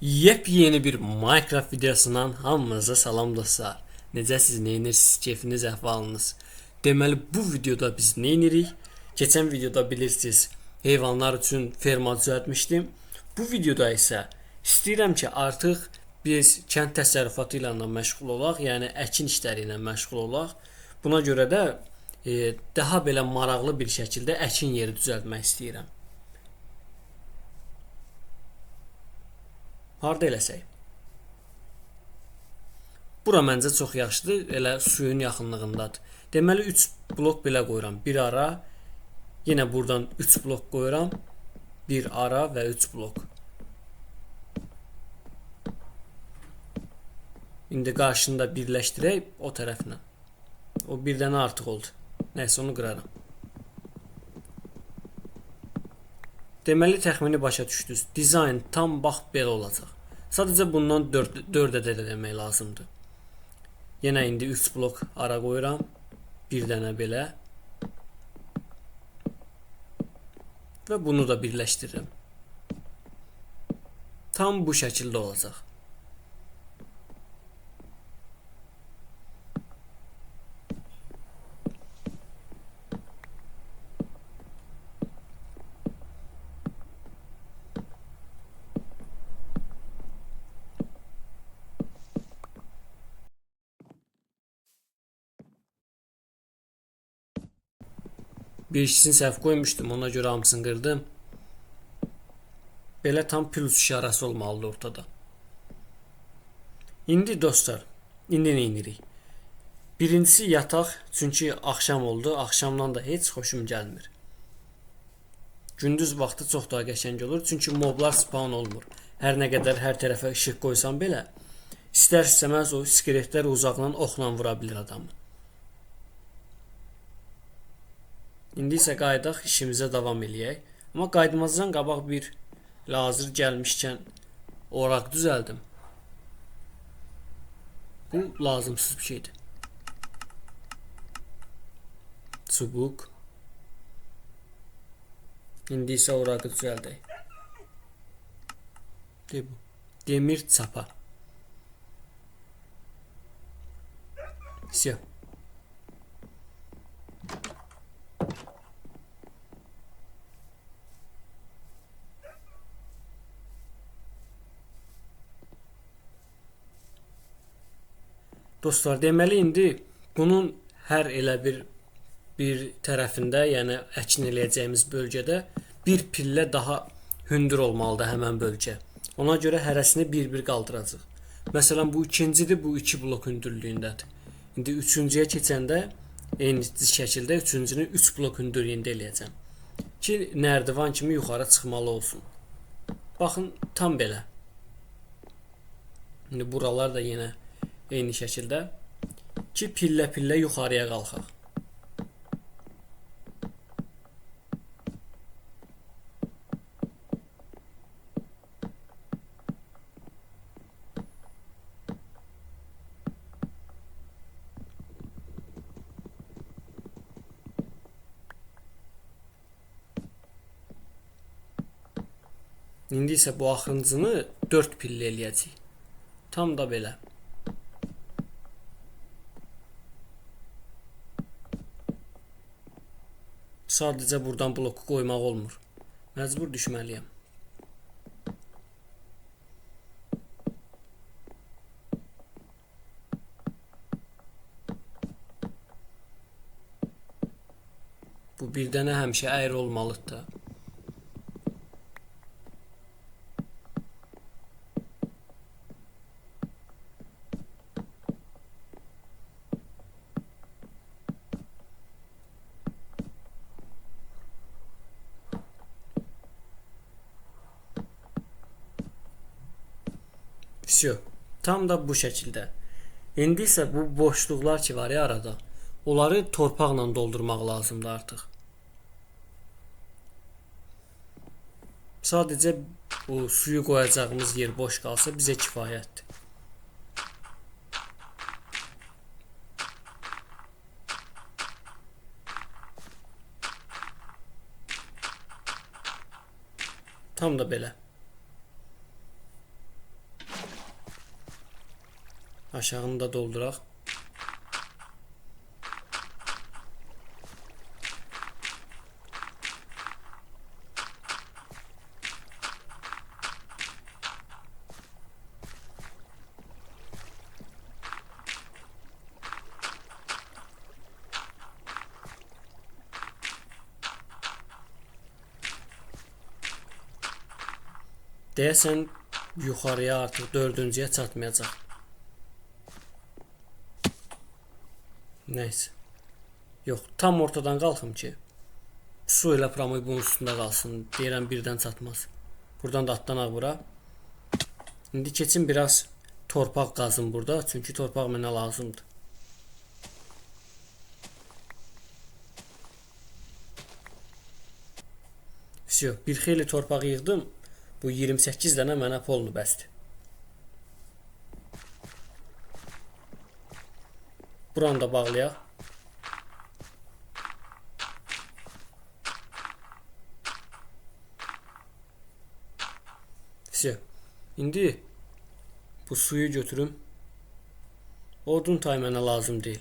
Yepyeni bir Minecraft videosundan hamınıza salam dostlar. Necəsiz, neynirsiniz, keyfiniz, əhvalınız? Deməli bu videoda biz neynirik? Keçən videoda bilirsiniz, heyvanlar üçün ferma düzəltmişdim. Bu videoda isə istəyirəm ki, artıq biz kənd təsərrüfatı ilə də məşğul olaq, yəni əkin işləri ilə məşğul olaq. Buna görə də daha belə maraqlı bir şəkildə əkin yeri düzəltmək istəyirəm. Harda eləsək? Bura məncə çox yaxşıdır, elə suyun yaxınlığındadır. Deməli 3 blok belə qoyuram. Bir ara, yenə buradan 3 blok qoyuram. Bir ara və 3 blok. İndi qarşını da birləşdirək o tərəflə. O bir dənə artıq oldu. Nəysə, onu qıraram. Deməli, təxmini başa düşdünüz. Dizayn tam bax belə olacaq. Sadəcə bundan 4 ədəd eləmək lazımdır. Yenə indi 3 blok ara qoyuram. Bir dənə belə. Və bunu da birləşdirirəm. Tam bu şəkildə olacaq. Bir ikisini səhv qoymuşdum, ona görə hamısını qırdım. Belə tam plus işarəsi olmalıdır ortada. İndi dostlar, indi nə edirik? Birincisi yataq, çünki axşam oldu. Axşamdan da heç xoşum gəlmir. Gündüz vaxtı çox daha qəşəng olur, çünki moblar spawn olmur. Hər nə qədər hər tərəfə işıq qoysan belə, istər-istəməz o skeletlər uzaqdan oxla vura bilir adamı. İndi isə qayıdaq, işimizə davam eləyək. Amma qayıtmazdan qabaq bir hazır gəlmişkən oraq düzəldim. Bu lazımsız bir şeydir. Çubuq. İndi isə orağı düzəldək. Bu. Demir çapa. Siyah. Dostlar, deməli indi bunun hər elə bir tərəfində, yəni əkin eləyəcəyimiz bölgədə bir pillə daha hündür olmalıdır həmən bölgə. Ona görə hərəsini bir-bir qaldıracaq. Məsələn, bu ikincidir, bu 2 blok hündürlüyündədir. İndi üçüncüyə keçəndə eyni şəkildə üçüncünü 3 blok hündürlüyündə eləyəcəm. Ki, nərdivan kimi yuxarı çıxmalı olsun. Baxın, tam belə. İndi buralar da yenə eyni şəkildə ki, pillə-pillə yuxarıya qalxaq. İndi isə bu axırıncını 4 pillə eləyəcəyik. Tam da belə. Sadəcə buradan bloku qoymaq olmur. Məcbur düşməliyəm. Bu bir dənə həmişə əyri olmalıdır da. Vsyo. Tam da bu şəkildə. İndi isə bu boşluqlar ki var ya arada, onları torpaqla doldurmaq lazımdır artıq. Sadəcə bu suyu qoyacağımız yer boş qalsa bizə kifayətdir. Tam da belə. Aşağını da dolduraq. Deyəsən yuxarıya artıq 4-cüyə çatmayacaq. Nəysə. Yox, tam ortadan qalxım ki, su elə pramoy bunun üstündə qalsın. Deyirəm birdən çatmaz. Buradan da atlanaq bura. İndi keçim biraz torpaq qazım burada. Çünki torpaq mənə lazımdır. Vəsiyo, bir xeyli torpaq yığdım. Bu 28 dənə mənə polnu bəsdir. Buranı da bağlayaq. Vəsiyo. İndi bu suyu götürüm. Odun tay mənə lazım deyil.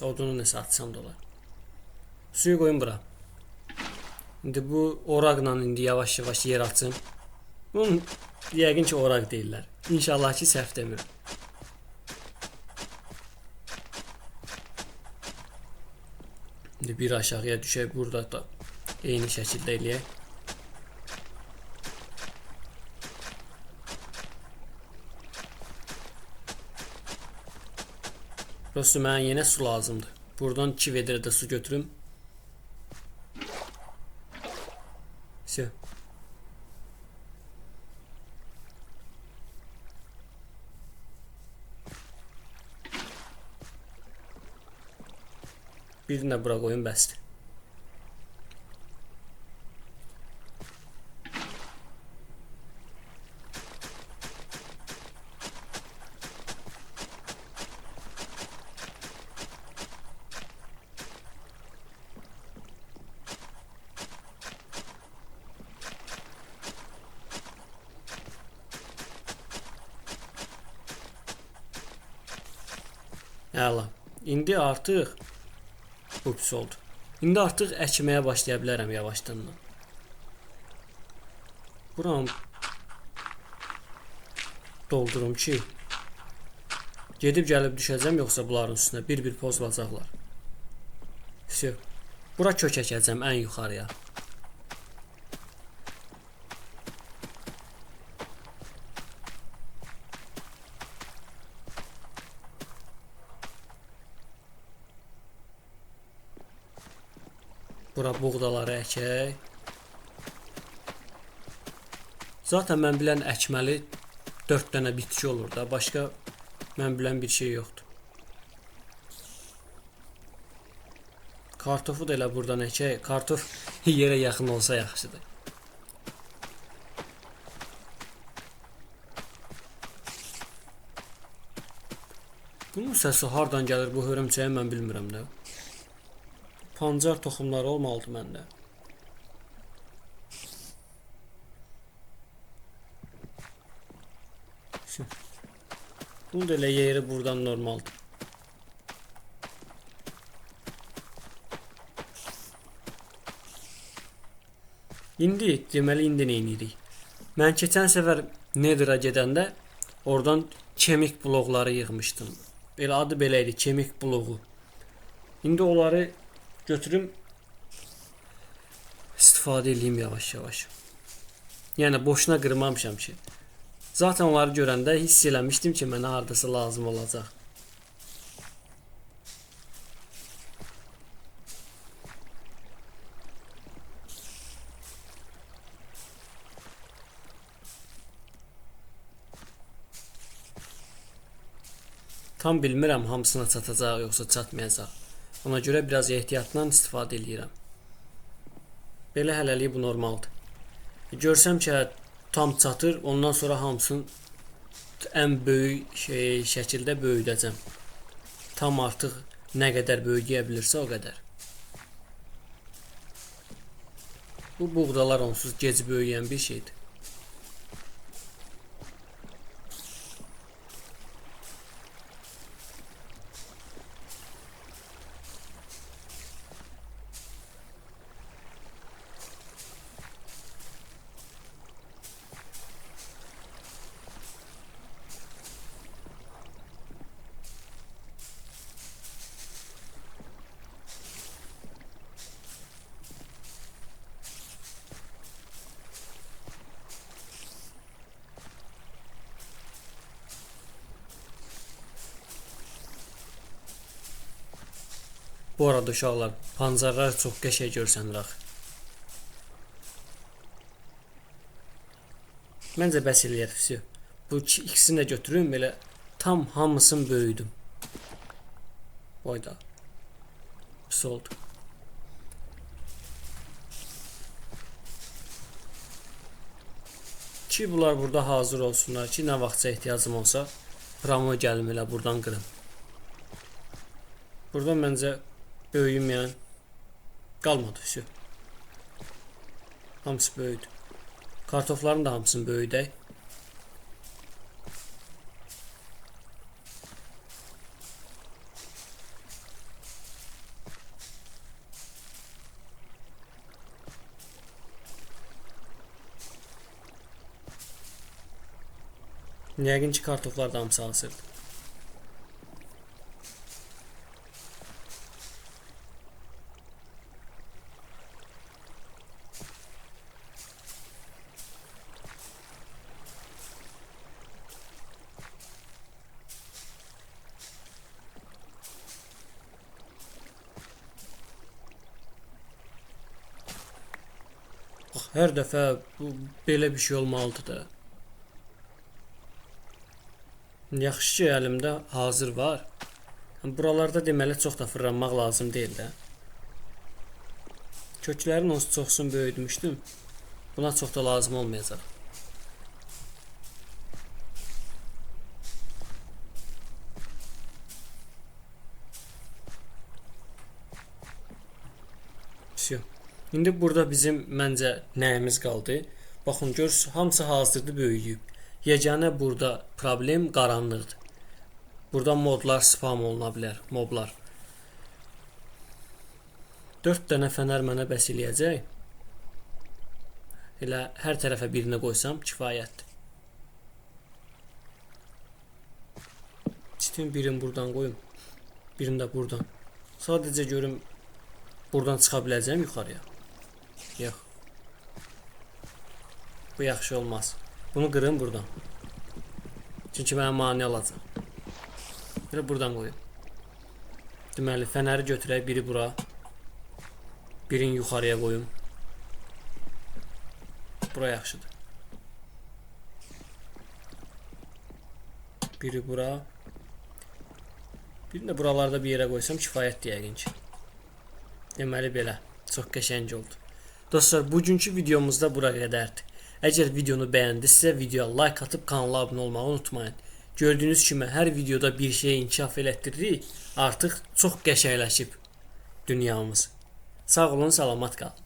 Odunu nəsə atsam da olar. Suyu qoyum bura. İndi bu oraqla indi yavaş-yavaş yer açım. Bunun yəqin ki oraq deyirlər. İnşallah ki səhv demirəm. İndi bir aşağıya düşək, burada da eyni şəkildə eləyək. Prosto mənə yenə su lazımdır. Buradan 2 vedrə də su götürüm. Vəsiyo. Birini də bura qoyun, bəsdir. Əla. İndi artıq bu pis oldu. İndi artıq əkməyə başlaya bilərəm yavaşdan. Buranı doldurum ki, gedib gəlib düşəcəm, yoxsa bunların üstünə bir-bir pozulacaqlar. Vəsiyo. Bura kök əkəcəm ən yuxarıya. Bura buğdaları əkək. Zaten mən bilən əkməli 4 dənə bitki olur da. Başqa mən bilən bir şey yoxdur. Kartofu da elə buradan əkək. Kartof yerə yaxın olsa yaxşıdır. Bunun səsi hardan gəlir bu hörümçəyə mən bilmirəm də. Pancar toxumları olmalıdır məndə. Bunu da elə yeri buradan normaldır. İndi, deməli, indi nə edirik? Mən keçən səfər Nether'a gedəndə oradan kemik bloqları yığmışdım. Belə adı belə idi, kemik bloğu. İndi onları götürüm, istifadə edeyim yavaş-yavaş. Yəni, boşuna qırmamışam ki. Zaten onları görəndə hiss eləmişdim ki, mənə hardasa lazım olacaq. Tam bilmirəm hamısına çatacaq yoxsa çatmayacaq. Ona görə biraz ehtiyatla istifadə eləyirəm. Belə hələlik bu normaldır. Görsəm ki, tam çatır, ondan sonra hamısını ən böyük şəkildə böyüdəcəm. Tam artıq nə qədər böyüyə bilirsə o qədər. Bu buğdalar onsuz gec böyüyən bir şeydir. Bu arada uşaqlar, pancarlar çox qəşəng görsənir axı. Məncə bəs eləyər, vəsiyo. Bu ikisini də götürüm, elə tam hamısını böyüdüm. Boyda. Pis oldu. Ki bunlar burada hazır olsunlar ki, nə vaxtsa ehtiyacım olsa, pramoy gəlim elə buradan qırım. Burada məncə böyüməyən qalmadı. Vəsiyo. Hamısı böyüdü. Kartofların da hamısını böyüdək. Yəqin ki, kartoflar da hamısı hazırdır. Bax, hər dəfə bu, belə bir şey olmalıdır da. Yaxşı ki, əlimdə hazır var. Buralarda deməli çox da fırlanmaq lazım deyil də. Köklərin onsuz çoxsunu böyütmüşdüm. Buna çox da lazım olmayacaq. Vəsiyo. İndi burada bizim məncə nəyimiz qaldı? Baxın, görürsünüz, hamısı hazırdır, böyüyüb. Yeganə burada problem qaranlıqdır. Burada modlar spam oluna bilər, moblar. 4 dənə fənər mənə bəs eləyəcək. Elə hər tərəfə birini qoysam kifayətdir. Çitin birini buradan qoyum, birini də buradan. Sadəcə görüm, buradan çıxa biləcəyim yuxarıya. Yox. Bu yaxşı olmaz. Bunu qırım buradan. Çünki mənə mane olacaq. Belə buradan qoyum. Deməli, fənəri götürək, biri bura. Birini yuxarıya qoyum. Bura yaxşıdır. Biri bura. Birini də buralarda bir yerə qoysam kifayətdir yəqin ki. Deməli belə. Çox qəşəng oldu. Dostlar, bugünkü videomuzda bura qədərdir. Əgər videonu bəyəndinizsə, videoya like atıb kanala abunə olmağı unutmayın. Gördüyünüz kimi hər videoda bir şey inkişaf elətdiririk. Artıq çox qəşəngləşib dünyamız. Sağ olun, salamat qalın.